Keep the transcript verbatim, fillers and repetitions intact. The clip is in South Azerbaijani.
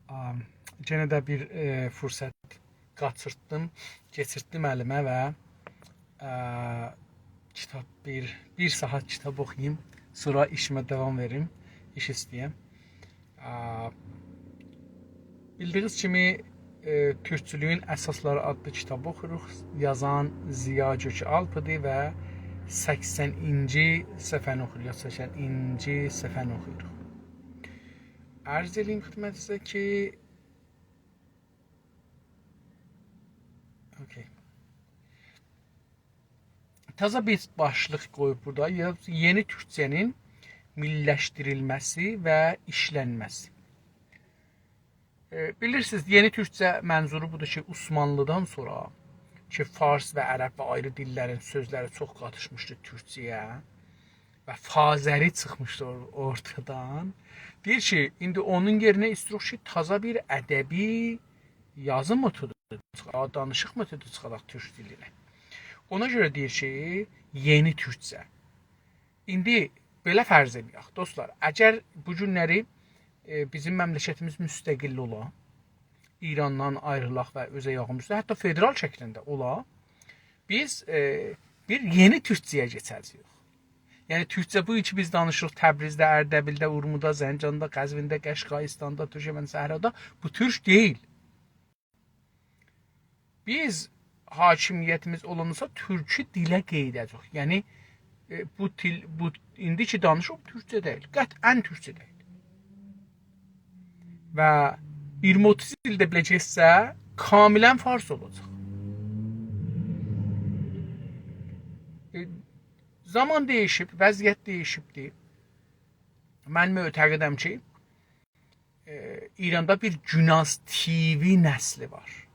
آم، یئنه ده بیر، ائ، فرصت قاچیرتدیم، کئچیرتدیم الیمه و، ائ، کیتاب بیر، بیر ساعات کیتاب اوخویوم، سونرا ایشیمه داوام وئریم، ایش ایسته‌یم. ائ، بیلدیگینیز کیمی، ائ، تورکچولویون اساسلاری آدلی کیتابی اوخوروق. یازان ضیا گؤک‌آلپ‌دیر و سکسنینجی صفحه‌نی اوخویوروق، یا سکسنینجی صفحه‌نی اوخویوروق. عرض ائله‌ییم خدمتینیزه کی، اوکی. تازا بیر باشلیق قویوب بورادا. یا-، یئنی تورکجه‌نین میللی‌لشدیریلمه‌سی و ایشلنمه‌سی. ائ، بیلیرسینیز، یئنی تورکجه منظورو بودور کی، عثمانلی‌دان سونرا کی، فارس و عرب و آیری دیللرین سؤزلری چوخ قاتیشمیشدی تورکجه‌یه و فازری چیخمیشدی اور-، اورتادان. دئییر کی، ایندی اونون یئرینه ایستیروخ کی، تازا بیر ادبی یازی متودو چیخاراق، دانیشیق متودو چیخاراق تورک دیلینه. اونا گؤره دئییر کی، یئنی تورکجه. ایندی بئله فرض ائله‌یک، دوستلار، اگر بو گونلری، ائ، بیزیم مملکتیمیز مستقل اولا، ایراندان آیریلاق و اؤز آیاغیمیز اوسته، حتی فدرال شکلینده اولا، بیز، ائ، بیر یئنی تورکجه‌یه کئچه‌جه‌ییک. یعنی، تورکجه بو کی بیز دانیشیریق تبریزده، اردبیلده، اورمودا، زنجاندا، قزوینده، قشقاییستاندا، تورکمن صحرادا، بو تورک دئییل. بیز حاکمیتیمیز اولاندا تورکو دیله قئییده‌جه‌ییک. یعنی، ائ، بو دیل، بو، ایندی کی دانیشیریق، تورکجه دئییل. قطعاً تورکجه دئییل. و ایگیرمی اوتوز ایلده بئله گئتسه، کاملاً فارس اولاجاق. ائ، زامان دییشیب، وضعیت دییشیبدیر. من معتقدم کی، ائ، ایراندا بیر گوناز تی‌وی نسلی وار.